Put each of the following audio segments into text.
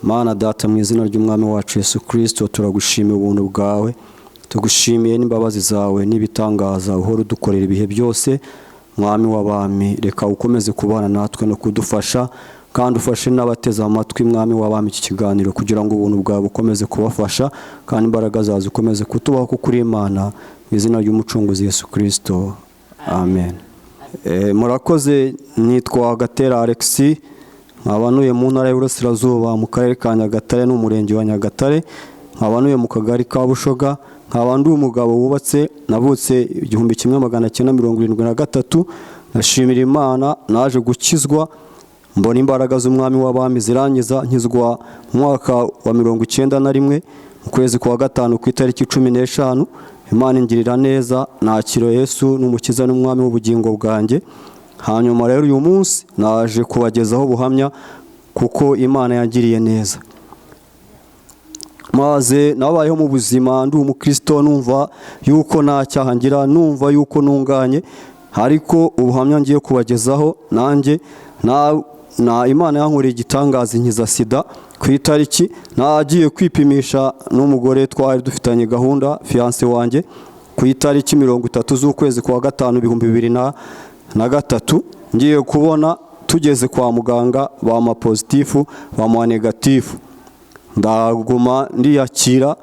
Mana Data, mu izina ry'Umwami wacu Yesu Kirisito, turagushimiye ubuntu bwawe, tugushimiye n'imbabazi zawe n'ibitangaza uhora udukorera ibihe byose. Mwami w'abami, reka ukomeze kubana natwe no kudufasha, kandi ufashe n'abateze amatwi, Mwami w'abami, iki kiganiro, kugira ngo ubuntu bwawe bukomeze kubafasha kandi imbaraga zawe zikomeze kutubaho, kuko uri Imana. Mu izina ry'Umucunguzi Yesu Kirisito, amen. Murakoze. Nitwa Gatera Alexis, nkaba ntuye mu Ntara y'Iburasirazuba, mu Karere ka Nyagatare n'Umurenge wa Nyagatare, nkaba ntuye mu Kagari ka Bushoga, nkaba ndi umugabo wubatse. Navutse 1973. Ndashimira Imana, naje gukizwa, mbona imbaraga z'Umwami w'abami zirangiza, nkizwa mu mwaka wa 91, mu kwezi kwa gatanu, ku itariki 15. Imana ingirira neza, nakira Yesu n'Umukiza n'Umwami w'ubugingo bwanjye. Hanyuma rero uyu munsi naje kubagezaho ubuhamya kuko Imana yangiriye neza. Maze nabayeho mu buzima ndi umukristo, numva yuko nta cyaha ngira, numva yuko ntunganye. Ariko ubuhamya ngiye kubagezaho, nanjye na Imana yankoreye igitangaza, inkiza sida. Ku itariki nagiye kwipimisha n'umugore twari dufitanye gahunda, fiancée wanjye, ku itariki 30 z'ukwezi kwa gatanu 2003, ngiye kubona tugeze kwa muganga bampa positif, bamuha négatif. Ndaguma ndiyakira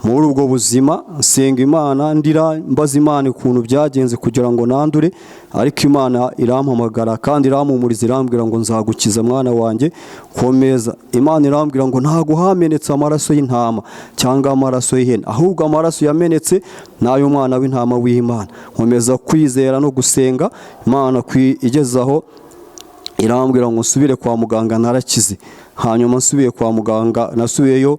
muri ubwo buzima, nsenga Imana, ndira, mbaza Imana ukuntu byagenze kugira ngo nandure. Ariko Imana irampamagara kandi irampumuriza, irambwira ngo: "Nzagukiza, mwana wanjye, komeza." Imana irambwira ngo ntabwo hamenetse amaraso y'intama cyangwa amaraso y'ihene, ahubwo amaraso yamenetse ni ay'umwana w'intama w'Imana. Nkomeza kwizera no gusenga Imana, igeze aho irambwira ngo nsubire kwa muganga, narakize. Hanyuma nsubiye kwa muganga, nasubiyeyo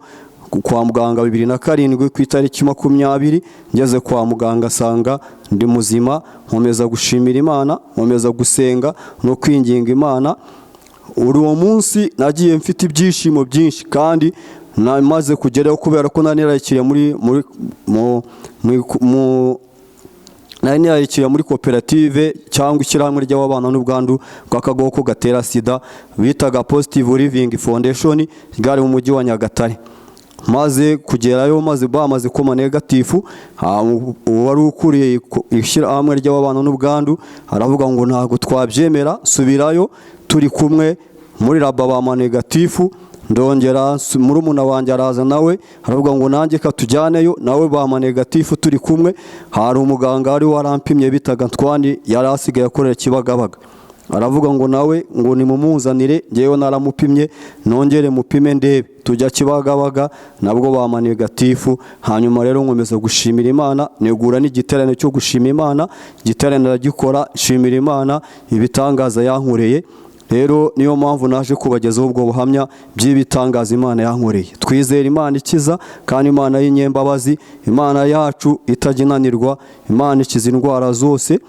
kwa muganga 2007 ku itariki 20. Ngeze kwa muganga asanga ndi muzima. Nkomeza gushimira Imana, nkomeza gusenga no kwinginga Imana. Uri uwo munsi nagiye mfite ibyishimo byinshi, kandi namaze kugerayo kubera ko nari narayikiriye muri muri mu mu nari narayikiriye muri koperative cyangwa ishyirahamwe ry'ababana n'ubwandu bw'agakoko gatera sida, bitaga Positive Living Foundation, ryari mu mujyi wa Nyagatare. Maze kugerayo, maze bamaze kuma négatif, uwari ukuriye ishyirahamwe ry'ababana n'ubwandu aravuga ngo ntabwo twabyemera, subirayo. Turi kumwe muri labo bampa négatif. Ndongera, murumuna wanjye araza nawe, aravuga ngo nanjye katujyaneyo, nawe bampa négatif turi kumwe. Hari umuganga wari warampimye bitaga Ntwani, yari asigaye akorera Kibagabaga. Aravuga ngo nawe ngo nimumuzanire, ngewe naramupimye, nongere mupime ndebe. Tujya Kibagabaga, nabwo bampa négatif. Hanyuma rero nkomeza gushimira Imana, negura n'igiterane cyo gushima Imana. Igiterane ndagikora, nshimira Imana ibitangaza yankoreye. Rero niyo mpamvu naje kubagezaho ubwo buhamya by'ibitangaza Imana yankoreye. Twizera Imana ikiza kandi Imana y'inyembabazi, Imana yacu itajya inanirwa, Imana ikiza indwara zose.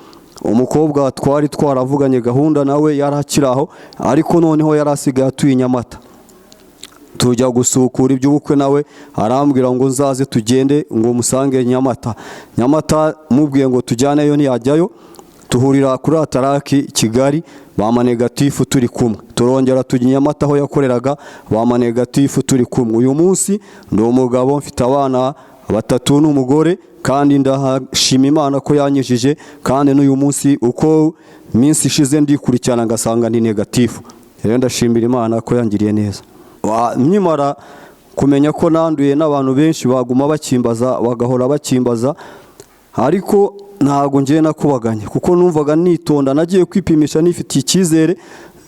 Umukobwa twari twaravuganye gahunda nawe yari akiri aho, ariko noneho yari asigaye atuye i Nyamata. Tujya gusukura iby'ubukwe nawe, arambwira ngo nzaze tugende, ngo musange Nyamata. Nyamata mubwiye ngo tujyaneyo, ntiyajyayo. Tuhurira kuri Ataraki Kigali, bampa négatif turi kumwe. Turongera tujya i Nyamata aho yakoreraga, bampa négatif turi kumwe. Uyu munsi ndi umugabo, mfite abana batatu n'umugore, kandi ndashima Imana ko yanyijije. Kandi n'uyu munsi uko iminsi ishize ndikurikirana ngasanga ni négatif. Rero ndashimira Imana ko yangiriye neza. Nkimara kumenya ko nanduye, n'abantu benshi baguma bakimbaza, bagahora bakimbaza, ariko ntabwo ngiye nakubaganye kuko numvaga nitonda. Nagiye kwipimisha nifitiye icyizere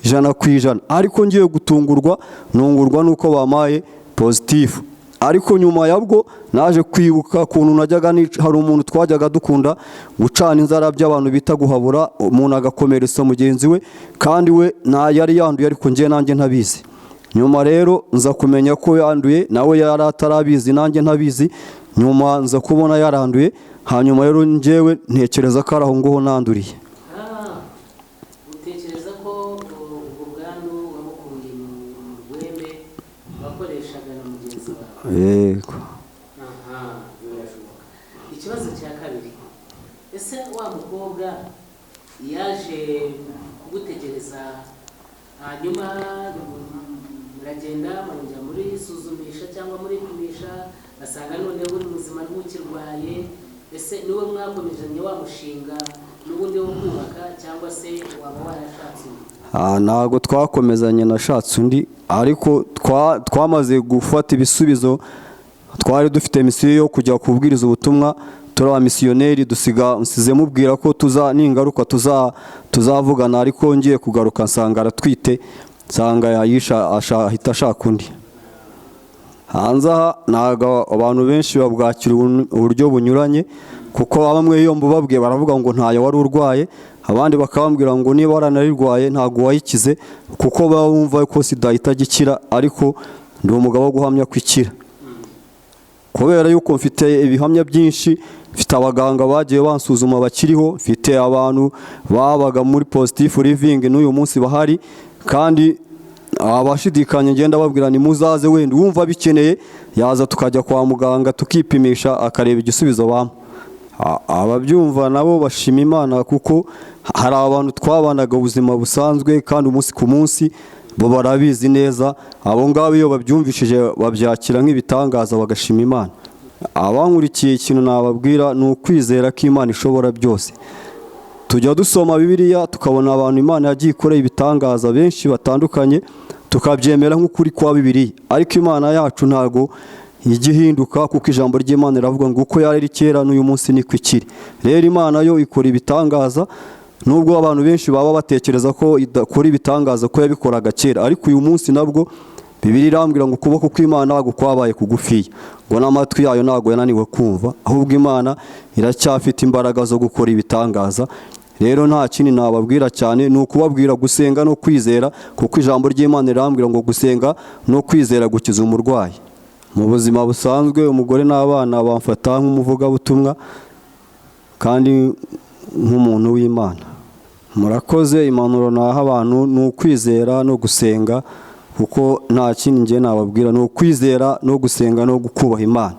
100%, ariko ngiye gutungurwa, ntungurwa nuko bampaye positif. Ariko nyuma yabwo naje kwibuka ukuntu najyaga hari umuntu twajyaga dukunda gucana inzara, by'abantu bita guhabura, umuntu agakomeretsa mugenzi we, kandi we nta yari yanduye, ariko njye nanjye ntabizi. Nyuma rero nza kumenya ko yanduye, nawe yari atarabizi, nanjye ntabizi. Nyuma nza kubona yaranduye. Hanyuma rero njyewe ntekereza ko ari aho ngaho nanduriye. Utekereza ko ubwo bwandu wabukuye mu rwembe wakoreshaga na mugenzi wawe? Yego. Aha, birashoboka. Ikibazo cya kabiri: ese wa mukobwa yaje kugutegereza, hanyuma Muragenda murongera murisuzumisha cyangwa muripimisha, basanga noneho uri muzima, ntukirwaye. Ese niwe mwakomezanye wa mushinga n'ubundi wo kubaka, cyangwa se waba warashatse undi? Ntabwo twakomezanye, nashatse undi, ariko twamaze gufata ibisubizo. Twari dufite misiyo yo kujya kubwiriza ubutumwa, turi abamisiyoneri. Dusiga nsize mubwira ko tuza ningaruka tuzavugana, ariko ngiye kugaruka nsanga aratwite, nsanga yayisha, ahita ashaka undi. Hanze aha ntabwo abantu benshi babwakira uburyo bunyuranye, kuko bamwe iyo mbubabwiye baravuga ngo ntayo wari urwaye, abandi bakababwira ngo niba waranayirwaye ntabwo wayikize, kuko baba bumva ko sida itajya ikira. Ariko ndi umugabo wo guhamya ko ikira, kubera yuko mfite ibihamya byinshi. Mfite abaganga bagiye bansuzuma bakiriho, mfite abantu babaga muri Positive Living n'uyu munsi bahari, kandi abashidikanya ngenda babwira ni muzaze, wenda wumva bikeneye yaza tukajya kwa muganga tukipimisha, akareba igisubizo bampa. Ababyumva nabo bashima Imana, kuko hari abantu twabanaga ubuzima busanzwe kandi umunsi ku munsi, bo barabizi neza. Abo ngabo iyo babyumvishije babyakira nk'ibitangaza, bagashima Imana. Abankurikiye, ikintu nababwira ni ukwizera ko Imana ishobora byose. Tujya dusoma Bibiliya tukabona abantu Imana yagiye ikorera ibitangaza benshi batandukanye, tukabyemera nk'ukuri kwa Bibiliya, ariko Imana yacu ntago ijya ihinduka, kuko ijambo ry'Imana riravuga ngo uko yari kera n'uyu munsi niko ikiri. Rero Imana yo ikora ibitangaza, nubwo abantu benshi baba batekereza ko idakora ibitangaza, ko yabikoraga kera, ariko uyu munsi nabwo Bibiliya irambwira ngo ukuboko kw'Imana ntabwo kwabaye kugufiya, ngo n'amatwi yayo ntabwo yananiwe kumva, ahubwo Imana iracyafite imbaraga zo gukora ibitangaza. Rero nta kindi nababwira cyane, ni ukubabwira gusenga no kwizera, kuko ijambo ry'Imana rirambwira ngo gusenga no kwizera gukiza umurwayi. Mu buzima busanzwe, umugore n'abana bamfata nk'umuvugabutumwa kandi nk'umuntu w'Imana. Murakoze. Impanuro naha abantu ni ukwizera no gusenga, kuko nta kindi ngiye nababwira, ni ukwizera no gusenga no kubaha Imana.